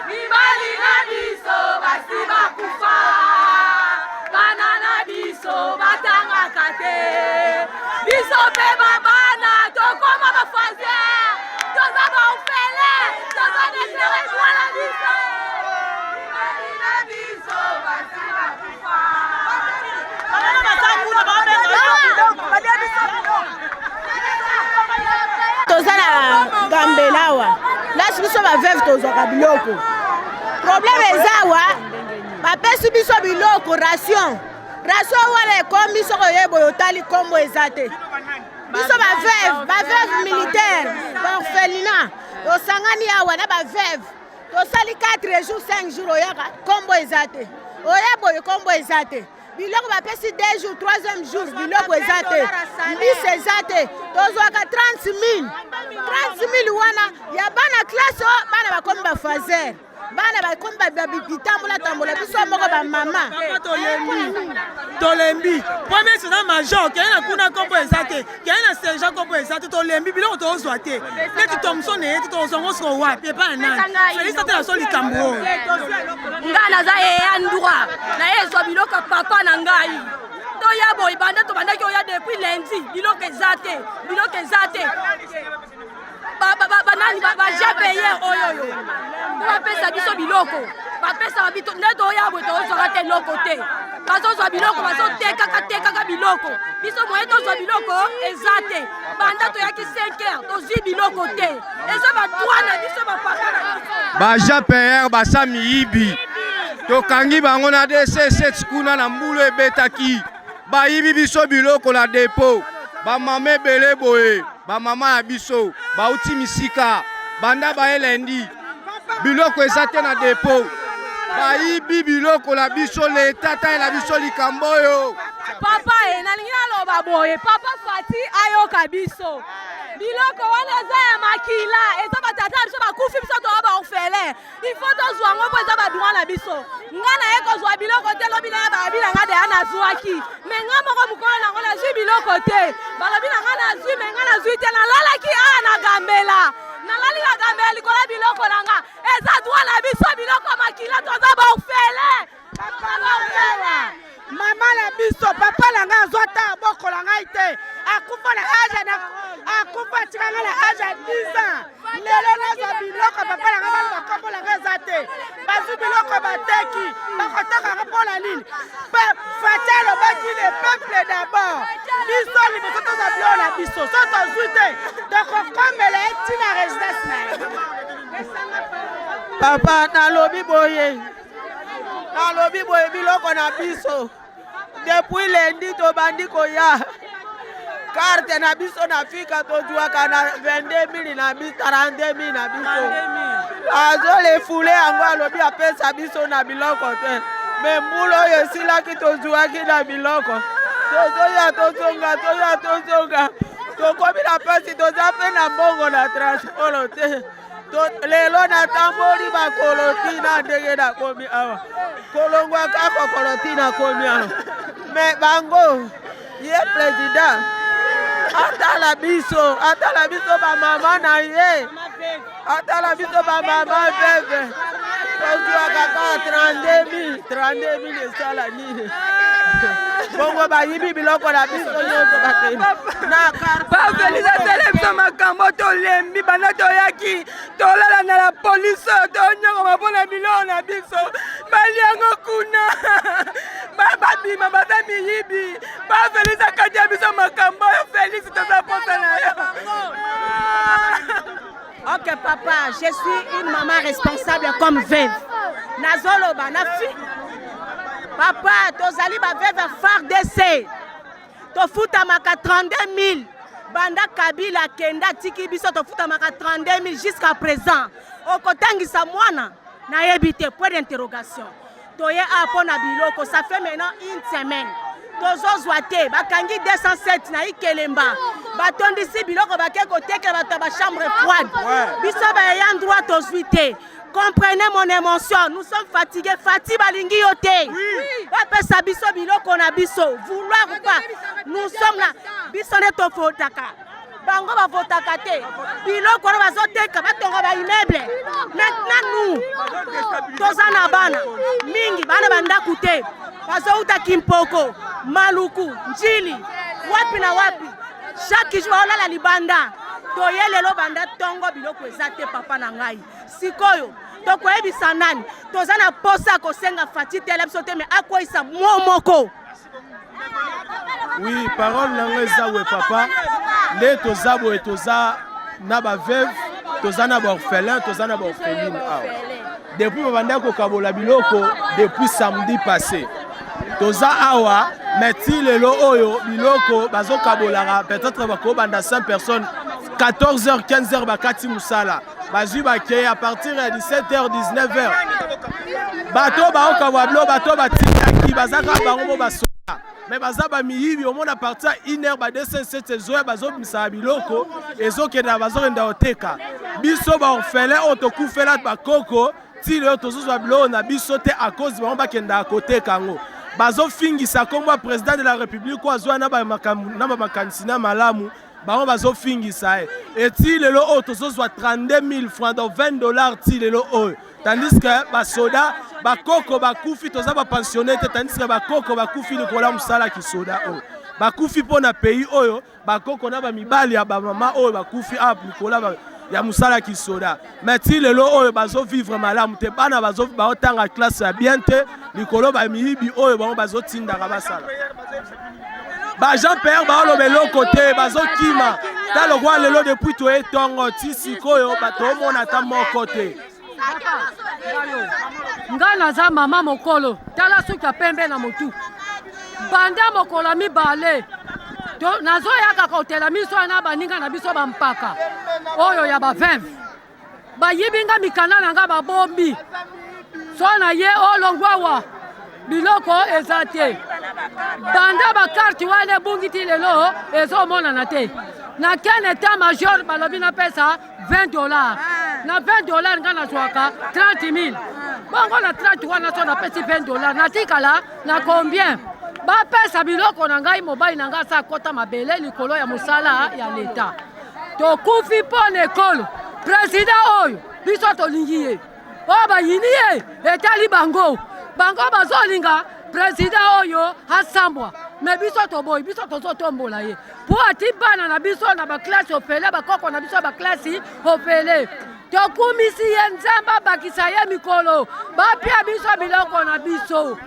Mibali na biso basi bakufa, bana na biso batangaka te, biso mpe babana tokoma bafaser, toza baofele, toza deklare droit na biso. Mibali na biso basi bakufa. Toza na Gambela awa, place biso baveuve tozwaka biloko. Problème eza awa, bapesi biso biloko ration. Ration wana ekomi, soki oye boye otali nkombo eza te. Biso baveuve, baveuve militaire, baorphelinat, tosangani awa na baveuve, tosali 4 jours, 5 jours, oyaka nkombo eza te, oya boye nkombo eza te. Biloko bapesi 2 jours, 3e jour biloko eza te, mbisi eza te. Tozwaka 30 000, 30 000 wana ya bana classe oyo, bana bakomi bafaser, bana bakomi bitambola tambola. Biso moko bamama tolembi, tolembi. Premier sergent major keye na kuna, nkombo eza te. Keye na sergent, nkombo eza te. Tolembi, biloko tozwa te. Neti Thomson eye te, tozwa ngo soko wapi? Epai na nani? Félix atela so likambo oyo. Ngai naza ayant droit naye ezwa biloko ya papa na ngai. Toya boye, banda tobandaki oya depuis lundi, biloko eza te, biloko eza te. Banani baGPR oyo oyo mpo bapesa biso biloko? Bapesaka bito nde toya boye, tozwaka te eloko te. Bazozwa biloko, bazotekaka tekaka biloko, biso moye tozwa biloko eza te. Banda toyaki 5 heures, tozwi biloko te. Eza badroit na biso, bapapa na biso. Ba GPR basa miyibi, tokangi bango na DC7 kuna na mbulu ebetaki, bayibi biso biloko na dépôt. Bamama ebele boye, bamama ya biso bauti misika, banda baye lundi, biloko eza te na dépôt, bayibi biloko na biso. Leta, talela biso likambo oyo. Papa e, nalingi naloba boye, papa Fati ayoka biso. Biloko wana eza ya makila, eza batata na biso bakufi, biso toya baorphelin, il faut tozwa yango mpo eza badroit na biso. Nga naye kozwa biloko te. Lobi na ye balobi na nga deya nazwaki, mais nga moko mokolo nango nazwi biloko te. Balobi na nga nazwi, mais nga nazwi te. Nalalaki awa na Gambela, nalali na Gambela likolo ya biloko na nga. Eza droit na biso, biloko ya makila, toza baorphelin, toza baorphelin. Mama na biso, papa na ngai azwa ata abokola ngai te, akufa na âge na akufa, atika ngai na âge ya 10 ans. Lelo nazwa biloko papa na ngai, baloba kombo na ngai eza te. Bazwi biloko bateki, bakotaka yango mpo na nini? Fati alobaki le peuple d'abord, biso liboso tozwa biloko na biso. So tozwi te, tokokomela ye ntina résidence na ye. Papa, nalobi boye, nalobi boye, biloko na biso, depuis lundi tobandi koya, carte na biso na fika tozwaka na 22 000 na biso, 32 000 na biso, azolefule yango. Alobi apesa biso na biloko te, mais mbula oyo esilaki tozwaki na biloko. Tozoya, tozonga, toya, tozonga, tokomi na mpasi. Toza mpe na mbongo na transport te. Lelo natamboli makolo ntina ndenge nakomi awa, kolongwa kaka kokolo ntina komi awa. Mais bango, ye président atala biso, atala biso bamama na ye, atala biso bamama veuve. Tozwaka kaka 32 000, 32 000 esala nini? Bongo bayibi biloko na biso nyonso, bakende na Bafélix asala biso makambo, tolembi. Banda toyaki, tolala na la polise oyo, tonyokoma mpona biloko na biso. Baliango kuna, babima, baza miyibi. Bafélix akati ya biso makambo oyo. Félix, toza posa na yo. Ok papa, je suis une maman responsable comme veuve. Nazoloba na fi. Papa, tozali ba veuve FARDC. Tofutamaka 32 000. Banda Kabila akenda atiki biso, tofutamaka 32 000 jusqu'à présent. Okotangisa mwana nayebi te, point d'interrogation. Toye a mpo na biloko, ça fait maintenant une semaine tozozwa te. Bakangi 207 na Ikelemba, batondisi biloko, bake kotekela bato ya bachambre froide. Biso baayant droit tozwi te. Comprenez mon émotion, nous sommes fatigués. Fati balingi yo te. Bapesa biso biloko na biso, vouloir ou pas. Nous sommes là. Biso nde tofotaka. Bango bavotaka te. Biloko wana bazoteka, batonga ba immeuble. Maintenant nous, toza na bana mingi, bana bandako te. Bazouta Kimpoko, Maluku, Njili, wapi na wapi. Chaque jour baolala libanda. Toye lelo banda tongo biloko eza te papa na ngai. Sikoyo tokoyebisa nani? Toza na posa ya kosenga Fatshi tele biso te, mais akweyisa mot moko. Oui, parole na ngai eza boye papa, nde toza boye, toza na ba veuve, toza na ba orphelin, toza na ba orpheline awa. Depuis babanda kokabola biloko depuis samedi passé, toza awa, mais ti lelo oyo biloko bazokabolaka peut-être bakobanda 5 personnes 14h 15h bakati mosala, bazwi bakei à partir ya 17h 19h bato baokabola biloko, bato batindaki baza kaka bango mo basoda, mais baza bamiyibi. Omona partir ya 1 heure ba 207 ezoya, bazobimisaka biloko, ezokenda, bazokenda koteka. Biso baorphelin oyo tokufela bakoko, ti lelo tozozwa biloko na biso te à cause bango bakendaka koteka yango. Bazofingisa nkombo ya président de la République oyo azwa na bamakanisi na malamu, bango bazofingisa ye. Eti lelo oyo tozozwa 32 000 francs, donc 20 $, ti lelo oyo, tandis que basoda bakoko bakufi, toza bapensionné te, tandis que bakoko bakufi likolo ya mosala kisoda oyo, bakufi mpo na pays oyo. Bakoko na bamibali ya bamama oyo bakufi awa likolo ya mosala kisoda, mais ti lelo oyo bazovivre malamu te, bana baotanga classe ya bien te likolo bamiyibi oyo bango bazotindaka basala. Bajean Pierre baoloba eloko te, bazokima. Ta lokwa lelo depuis toye ntongo ti sikoyo, bato omona ata moko te. Nga naza mama mokolo, tala suki ya pembe na motu. Banda mokolo ya mibale nazoyaka kotela miso na baninga na biso bampaka oyo ya baveuve, bayibi nga mikanda na nga, babombi so na ye olongwawa, biloko eza te. Banda bakarte wana ebungi ti lelo ezomonana te. Na ken état major, balobi napesa 20 $. Na 20 $, nga nazwaka 30 000. Bongo na 30 wana, so napesi 20 $, natikala na combien? Bapesa biloko na ngai. Mobali na ngai asa akɔta mabele likolo ya mosala ya leta. Tokufi mpo na ekolo. Président oyo biso tolingi ye, oyo bayini ye etali bango. Bango bazolinga président oyo asambwa, mais biso toboyi. Biso tozotombola ye mpo ati bana na biso na baklase ofele, bakoko na biso ya baklasi ofele. Tokumisi ye, Nzambe abakisa ye mikolo. Bapia biso biloko na biso,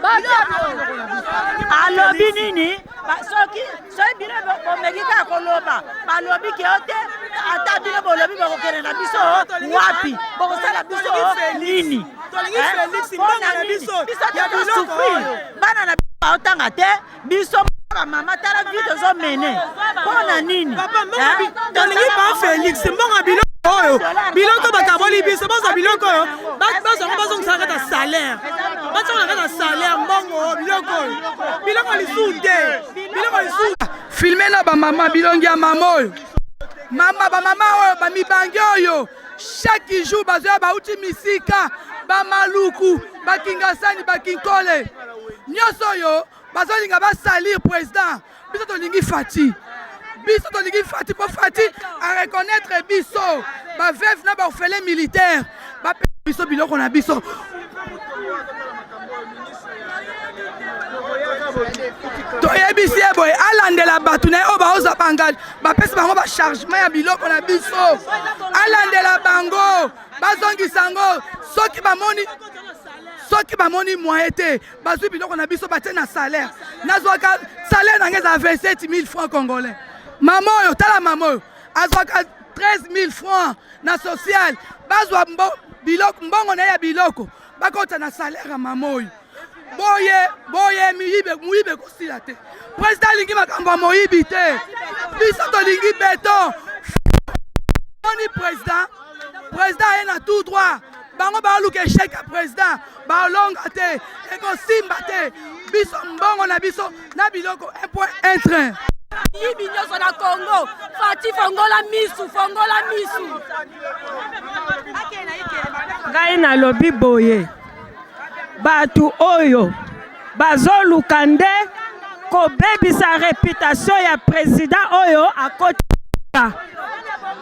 bapia biloko na biso. Alobi nini? Soki bino bomeki kaka koloba, balobi ke yo te. Ata bino bolobi, bokokende na biso wapi? Bokosala biso nini? Biso tozosouffrir, bana na biso baotanga te. Biso bamama, tala vie tozomene. Mpo na nini? Tolingi pa Félix mbongo biloko oyo, biloko bakaboli biso, bazwa biloko oyo, bazwango, bazongisaka kata salaire, batiango na kati ya salaire. Mbongo biloko oyo, biloko lisusu te, biloko lisusu. Filme na bamama, bilongi ya mama oyo, mama, bamama oyo, bamibangi oyo, chaque jour bazoya, bauti misika, bamaluku, bakingasani, bakinkole, nyonso oyo bazolinga basalir président. Biso tolingi Fatshi, biso tolingi Fatshi mpo Fatshi areconnaître biso baveuve na baorphelin militaire, bapesa biso biloko na biso. Toyebisi ye boye, alandela bato na ye oyo baozwa bangali, bapesi bango bachargement ya biloko na biso, alandela bango, bazongisa yango. Soki bamoni moyen te, bazwi biloko na biso, batie na salaire. Nazwaka salaire na ngai ezala 27 000 francs congolais. Mama oyo, tala mama oyo azwaka 13 000 francs na social. Bazwa biloko, mbongo na ye ya biloko, bakota na salaire ya mama oyo. Boye boye, miyibe, moyibi ekosila te. Président alingi makambo ya moyibi te. Biso tolingi béton. Oni président aye na tout droit. Bango baluka échec ya président, balonga te, ekosimba te. Biso mbongo na biso na biloko, un point un train. Yibi nyonso na Congo. Fatshi, fongola misu, fongola misu. Ngai nalobi boye, bato oyo bazoluka nde kobebisa reputation ya president oyo akoti,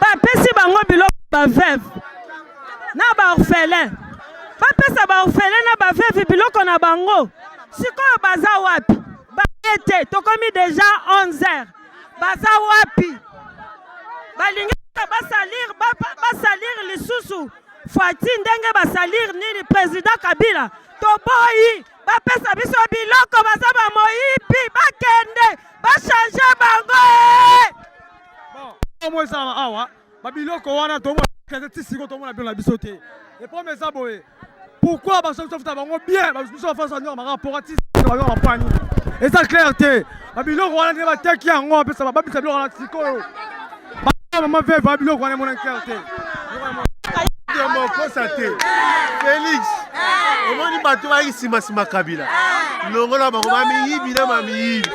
bapesi bango biloko ba veuve na ba orphelin, bapesa ba orphelin na ba veuve biloko na bango. Sikoyo baza wapi? Baye te, tokomi deja 11 heures, baza wapi? Balingi basalir basalir lisusu Fati ndenge basalir nini president Kabila. Toboyi bapesa biso biloko, baza bamoyibi, bakende bachange bango. Bon, esalama awa babiloko wana tomona ti sikoyo tomona biloko na biso te. Epome eza boye, pourquoi baso biso futa bango bien, biso bafasa nyongo maka pora ti bango mapani eza clair te. Babiloko wana nde bateki yango, bapesa babisa biloko wana sikoyo mama veve biloko wana emona clair te. Mokosa te Félix, omoni bato bayaki nsima Kabila, longola bango bamiyibi na bamiyibi.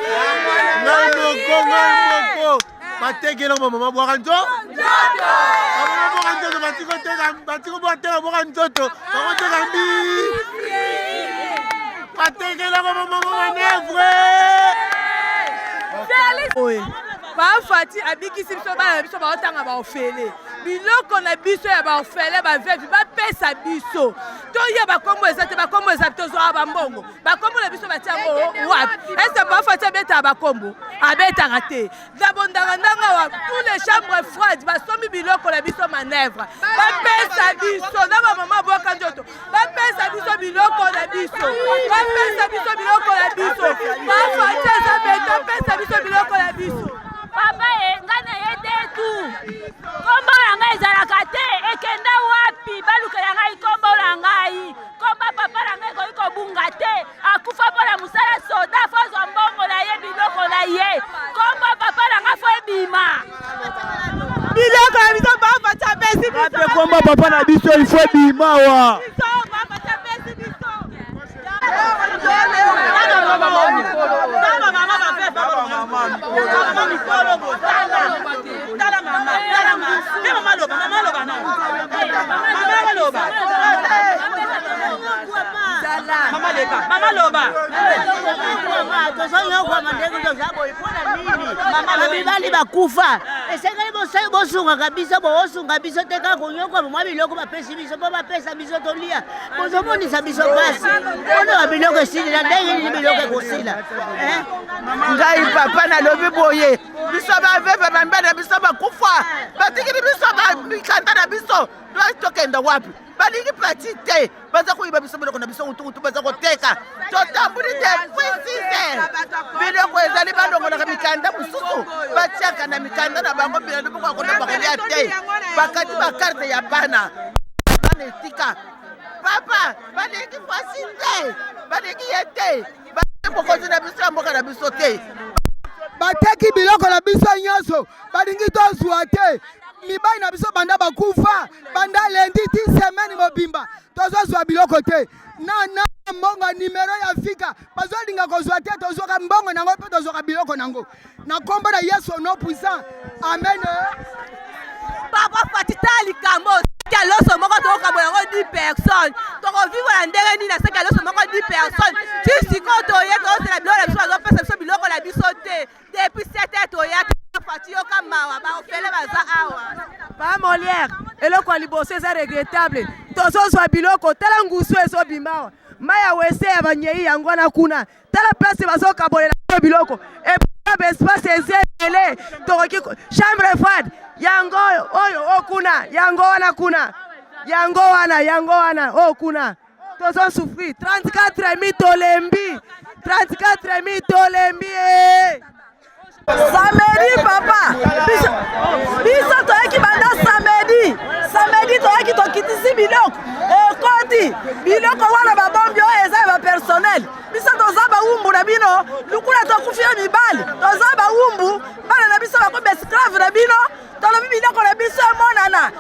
Ngai moko, ngai moko batekela bamama bwaka nzo bamama bwaka nzoto, batikoteka batiko bwaka nzoto, bakoteka mbi batekela bamama manevre. Oye Pafati abikisi biso, bana na biso baotanga baofele biloko na biso ya baorphelin, baveuve, bapesa biso toya. Bakombo eza te, bakombo eza, tozwaka bambongo, bakombo na biso batia yango wapi? Ese Pafati abetaka bakombo? Abetaka te. Na bondanga-ndanga wa tous les chambres froides basombi biloko na biso manœuvre, bapesa biso na bamama bwaka nzoto, bapesa biso biloko na biso, bapesa biso biloko na biso. Pafati eza beto, apesa biso biloko na biso. Papa ye, ngai na ye te tu nkombo na ngai ezalaka te, ekenda wapi? Balukela ngai nkombo na ngai, nkombo papa na ngai ekoki kobunga te. Akufa mpo na mosala soda, fo azwa mbongo na ye, biloko na ye, nkombo papa na ngai fo ebima. Biloko na biso Pafati apesi biso. Mpe kombo papa na biso ifo ebima wa. Tozonyokwama ndenge toza boye mpona nini? Bamibali bakufa, esengeli bosungaka biso, boosunga biso te, kaka konyokwama. Mwa biloko bapesi biso mpo bapesa biso tolia, bozomonisa biso mpasi mpona babiloko esili na ndenge nini? Biloko ekosila. Ngai papa nalobi boye, biso baveve, bamibali na biso bakufa, batikili biso bamikanda na biso, tokenda wapi? Balingi pati te, baza koyiba biso biloko na biso kutukutu, baza koteka. Totambuli depuis 6 biloko ezali, balongolaka mikanda mosusu, batiaka na mikanda na bango bilando moko akonda bakolia te, bakati bakarte ya bana bana etika. Papa, balingi mwasi te, balingi ye te, mokonzi na biso ya mboka na biso te. Bateki biloko na biso nyonso, balingi tozwa te. Mibali na biso banda bakufa, banda lundi ti semaine mobimba tozozwa biloko te. Na na mbongo ya nimero ya fika bazolinga kozwa te, tozwaka mbongo nango mpe tozwaka biloko nango. Na nkombo na Yesu no puissant, amen. Papa Fati, ta likambo saki ya loso moko tokokabola yango 10 personnes, tokovivre na ndenge nini na saki ya loso moko 10 personnes? Ti sikoyo toye, tozosela biloko na biso, bazopesa biso biloko na biso te. Depuis 7 heures toya. Fati, yoka mawa, baofele baza awa. Pa Molière, eloko ya liboso eza regrettable, tozozwa biloko, tala ngusu ezobima awa, mai ya wese ya banyei yango wana kuna, tala place bazokabolela biso biloko epa baespace eza ebele, tokoki chambre froide yango oyo oyo kuna, yango wana kuna, yango wana, yango wana oyo kuna. Tozosouffrir 34 000, tolembi 34 000, tolembi e. Samedi papa, biso, biso toyaki banda samedi, samedi toyaki, tokitisi biloko, ekoti biloko wana babombi oyo eza ya bapersonnel. Biso toza bawumbu na bino, lukula tokufi ya mibali, toza bawumbu, bana na biso bakomi esclave na bino. Tolobi biloko na biso emonana.